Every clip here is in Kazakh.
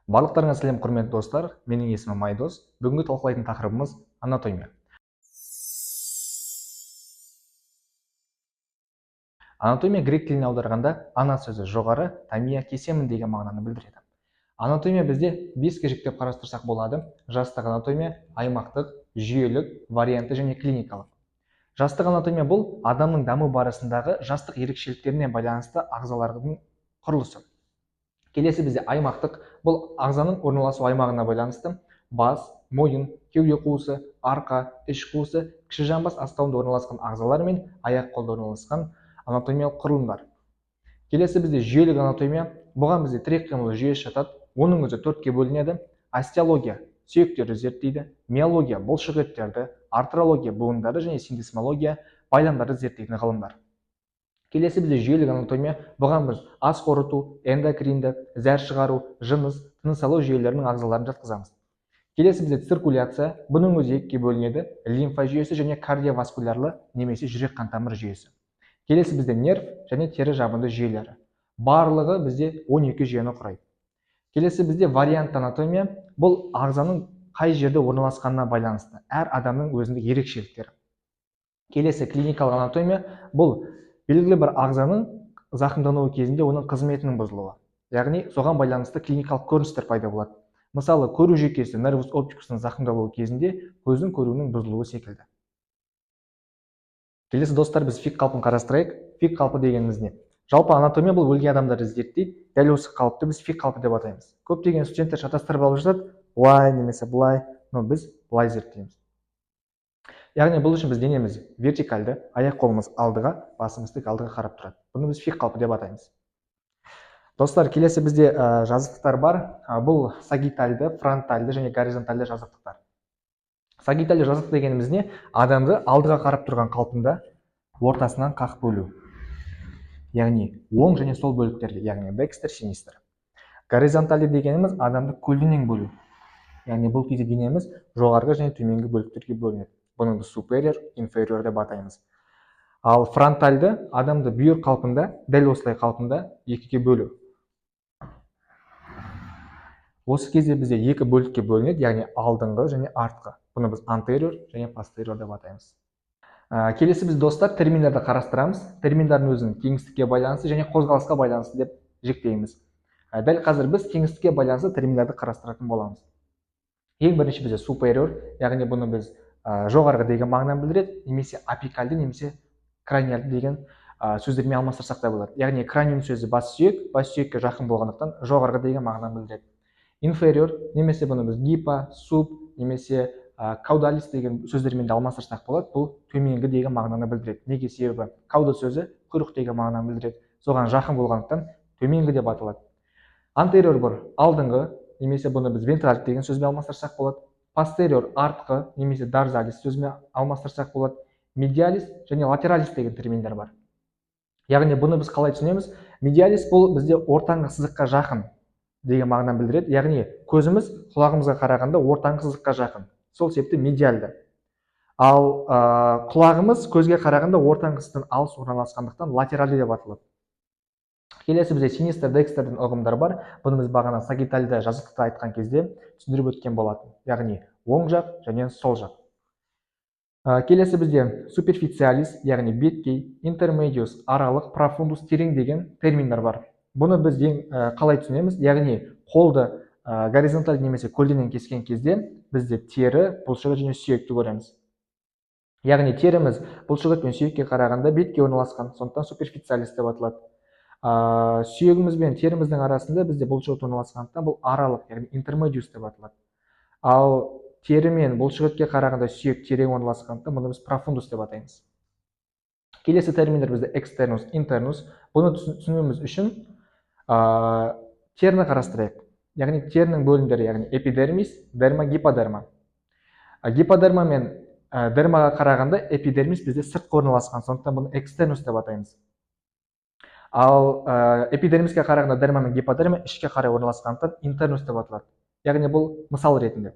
Барлықтарыңа сәлем, құрметті достар. Менің есімім Айдос. Бүгінгі талқылайтын тақырыбымыз анатомия. Анатомия грек тіліне аударғанда ана сөзі жоғары, томия кесемін деген мағынаны білдіреді. Анатомия бізде беске жіктеп қарастырсақ болады. Жастық анатомия, аймақтық, жүйелік, вариантты және клиникалық. Жастық анатомия бұл адамның даму барысындағы жастық ерекшеліктеріне байланысты ағзалардың құрылысы. Келесі бізде аймақтық, бұл ағзаның орналасу аймағына байланысты бас, мойын, кеуде қуысы, арқа, іш қуысы, кіші жамбас астауында орналасқан ағзалар мен аяқ қолда орналасқан анатомиялық құрылымдар. Келесі бізде жүйелік анатомия, бұған бізде тірек қимыл жүйесі жатады, оның өзі төртке бөлінеді. Остеология сүйектерді зерттейді, миология бұлшық еттерді, артрология буындарды және синдесмология байламдарды зерттейтін ғылымдар. Келесі бізде жүйелік анатомия, бұған біз ас қорыту, эндокринді, зәр шығару, жыныс, тыныс алу жүйелерінің ағзаларын жатқызамыз. Келесі бізде циркуляция, бұның өзі екіге бөлінеді, лимфа жүйесі және кардиоваскулярлы немесе жүрек қан тамыр жүйесі. Келесі бізде нерв және тері жабынды жүйелері. Барлығы бізде 12 жүйені құрайды. Келесі бізде вариантты анатомия, бұл ағзаның қай жерде орналасқанына байланысты, әр адамның өзіндік ерекшеліктері. Келесі клиникалық анатомия, бұл белгілі бір ағзаның зақымдануы кезінде оның қызметінің бұзылуы. Яғни соған байланысты клиникалық көріністер пайда болады. Мысалы, көру жүйкесі нервус оптикусының зақымдалуы кезінде көздің көруінің бұзылуы секілді. Келесі достар, біз фик қалпын қарастырайық. Фик қалпы дегеніміз не? Жалпы анатомия бұл өлген адамдарды зерттейді. Дәл осы қалыпты біз фик қалпы деп атаймыз. Көптеген студенттер шатастырып алып жатады, былай немесе былай, но біз былай зерттейміз. Яғни бұл үшін біз денеміз вертикальді, аяқ қолымыз алдыға, басымыз тік алдыға қарап тұрады. Бұны біз фик қалпы деп атаймыз. Достар, келесі бізде жазықтықтар бар. Бұл сагиттальды, фронтальды және горизонтальды жазықтықтар. Сагиттальды жазықтық дегеніміз не? Адамды алдыға қарап тұрған қалпында ортасынан қақ бөлу. Яғни оң және сол бөліктерге, яғни декстер, синистр. Горизонтальды дегеніміз адамды көлденең бөлу. Яғни бұл кезде денеміз жоғарғы және төменгі бөліктерге бөлінеді. Бұны біз супериор, инфериор деп атаймыз. Ал фронтальды адамды бүйір қалпында, дәл осылай қалпында екіге бөлу. Осы кезде бізде екі бөлікке бөлінеді, яғни алдыңғы және артқы. Бұны біз антериор және постериор деп атаймыз. Келесі біз достар терминдерді қарастырамыз. Терминдердің өзін кеңістікке байланысты және қозғалысқа байланысты деп жіктейміз. Дәл қазір біз кеңістікке байланысты терминдерді қарастыратын боламыз. Ең бірінші бізде супериор, яғни бұны біз жоғарғы деген мағынаны білдіреді, немесе апикальды, немесе краниальды деген сөздермен алмастырсақ та болады. Яғни краниум сөзі бас сүйек, бас сүйекке жақын болғандықтан жоғарғы деген мағынаны білдіреді. Инфериор, немесе бұны біз гипо, суб, немесе каудалис деген сөздермен де алмастырсақ болады. Бұл төменгі деген мағынаны білдіреді. Неге? Себебі кауда сөзі құйрық деген мағынаны білдіреді. Соған жақын болғандықтан төменгі деп аталады. Антериор бір алдыңғы, немесе бұны біз вентраль деген сөзбен алмастырсақ болады. Постериор артқы, немесе дорзалис сөзімен алмастырсақ болады. Медиалис және латералис деген терминдер бар. Яғни бұны біз қалай түсінеміз? Медиалис бұл бізде ортаңғы сызыққа жақын деген мағынаны білдіреді. Яғни көзіміз құлағымызға қарағанда ортаңғы сызыққа жақын. Сол себепті медиальды. Ал құлағымыз көзге қарағанда ортаңғы сызықтан алыс орналасқандықтан латеральды деп аталады. Келесі бізде синистр, декстердің ұғымдар бар. Бұны біз бағана сагиттальды жазықтықты айтқан кезде түсіндіріп өткен болатын. Яғни оң жақ және сол жақ. Келесі бізде суперфициалис, яғни беткей, интермедиус, аралық, профундус, терең деген терминдер бар. Бұны біз ең қалай түсінеміз? Яғни қолды горизонталь немесе көлденең кескен кезде бізде тері, бұлшықет және сүйекті көреміз. Яғни теріміз бұлшықет пен сүйекке қарағанда бетке орналасқан, сондықтан суперфициалис деп аталады. Сүйегіміз бен теріміздің арасында бізде бұлшықет орналасқандықтан бұл аралық, яғни интермедиус деп аталады. Ал тері мен бұлшықетке қарағанда сүйек терең орналасқандықтан бұны біз профундус деп атаймыз. Келесі терминдер бізде экстернус, интернус. Бұны түсінуіміз үшін теріні қарастырайық. Яғни терінің бөлімдері, яғни эпидермис, дерма, гиподерма. Гиподерма мен дермаға қарағанда эпидермис бізде сыртқы орналасқан, сондықтан бұны экстернус деп атаймыз. Ал эпидермиске қарағанда дерма мен гиподерма ішке қарай орналасқандықтан интернус деп аталады. Яғни бұл мысал ретінде.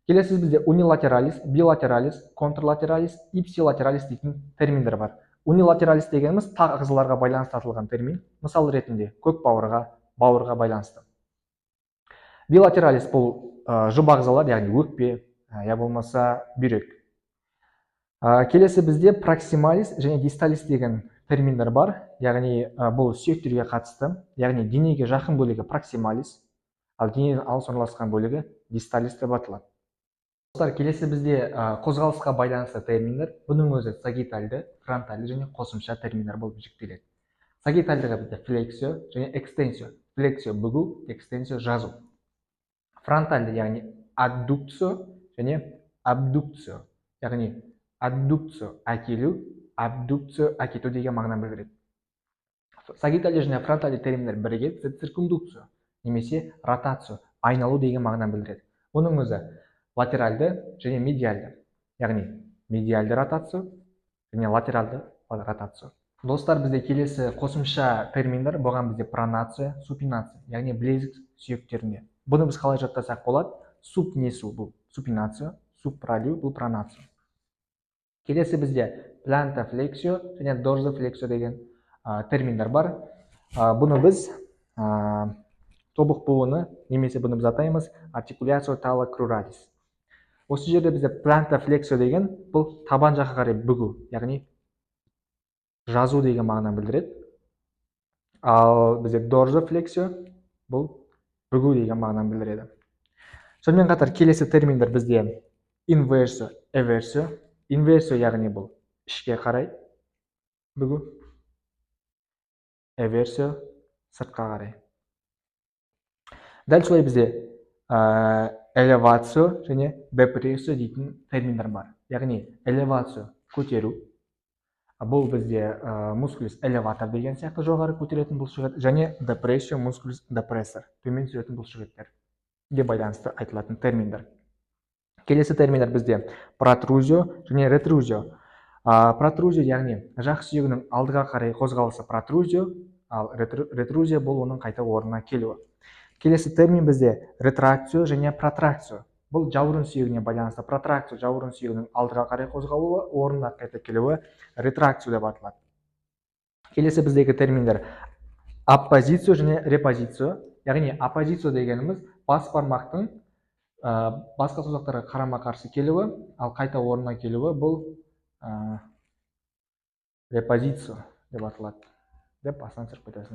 Келесі бізде унилатералис, билатералис, контрлатералис, ипсилатералис дейтін терминдер бар. Унилатералис дегеніміз тақ ағзаларға байланысты аталған термин. Мысал ретінде көк бауырға, бауырға байланысты. Bilateralis бұл жұп ағзалар, яғни өкпе, я болмаса бүйрек. Келесі бізде проксималис және дисталис деген терминдер бар, яғни бұл сүйектерге қатысты, яғни денеге жақын бөлігі проксималис, ал денеден алыс орналасқан бөлігі дисталис деп аталады. Достар, келесі бізде қозғалысқа байланысты терминдер. Бұның өзі сагиттальды, фронтальды және қосымша терминдер болып жіктеледі. Сагиттальдыға бізде флексио және экстенсио. Флексио бүгу, экстенсио жазу. Фронтальды, яғни аддукцио және абдукцио, яғни аддукцио әкелу, абдукцио әкету деген мағынаны білдіреді. Сагиттальды және фронтальды терминдер біріге циркумдукцио немесе ротацио айналу деген мағынаны білдіреді. Бұның өзі латеральды және медиальды, яғни медиальды ротацио және латеральды ротацио. Достар, бізде келесі қосымша терминдер. Бұған бізде пронация, супинация, яғни білезік сүйектерінде. Бұны біз қалай жаттасақ болады? Суп несу бұл супинация, супралю бұл пронация. Келесі бізде плантафлексио және дорзофлексио деген терминдер бар. Бұны біз тобық буыны немесе бұны біз атаймыз артикуляцио талокруралис. Осы жерде бізде плантафлексио деген бұл табан жаққа қарай бүгу, яғни жазу деген мағынаны білдіреді. Ал бізде дорзофлексио бұл бүгу деген мағынаны білдіреді. Сонымен қатар келесі терминдер бізде инверсио, эверсио. Инверсио, яғни бұл ішке қарай бүгу, эверсио сыртқа қарай. Дәл солай бізде элевацио және депрессио дейтін терминдер бар, яғни элевацио көтеру, бұл бізде мускулус элеватор деген сияқты, жоғары көтеретін бұлшықет, және депрессио мускулус депрессор, төмен түсіретін бұлшықеттерге байланысты айтылатын терминдер. Келесі терминдер бізде протрузио және ретрузио. Протрузио, яғни жақ сүйегінің алдыға қарай қозғалысы протрузио, ал ретрузия бұл оның қайта орнына келуі. Келесі термин бізде ретракцио және протракцио. Бұл жауырын сүйегіне байланысты. Протракцио жауырын сүйегінің алдыға қарай қозғалуы, орнына қайта келуі ретракцио деп аталады. Келесі біздегі терминдер оппозицио және репозицио, яғни оппозицио дегеніміз бас бармақтың басқа саусақтарға қарама қарсы келуі, ал қайта орнына келуі бұл репозицио деп аталады деп астынан түсіріп кетесің.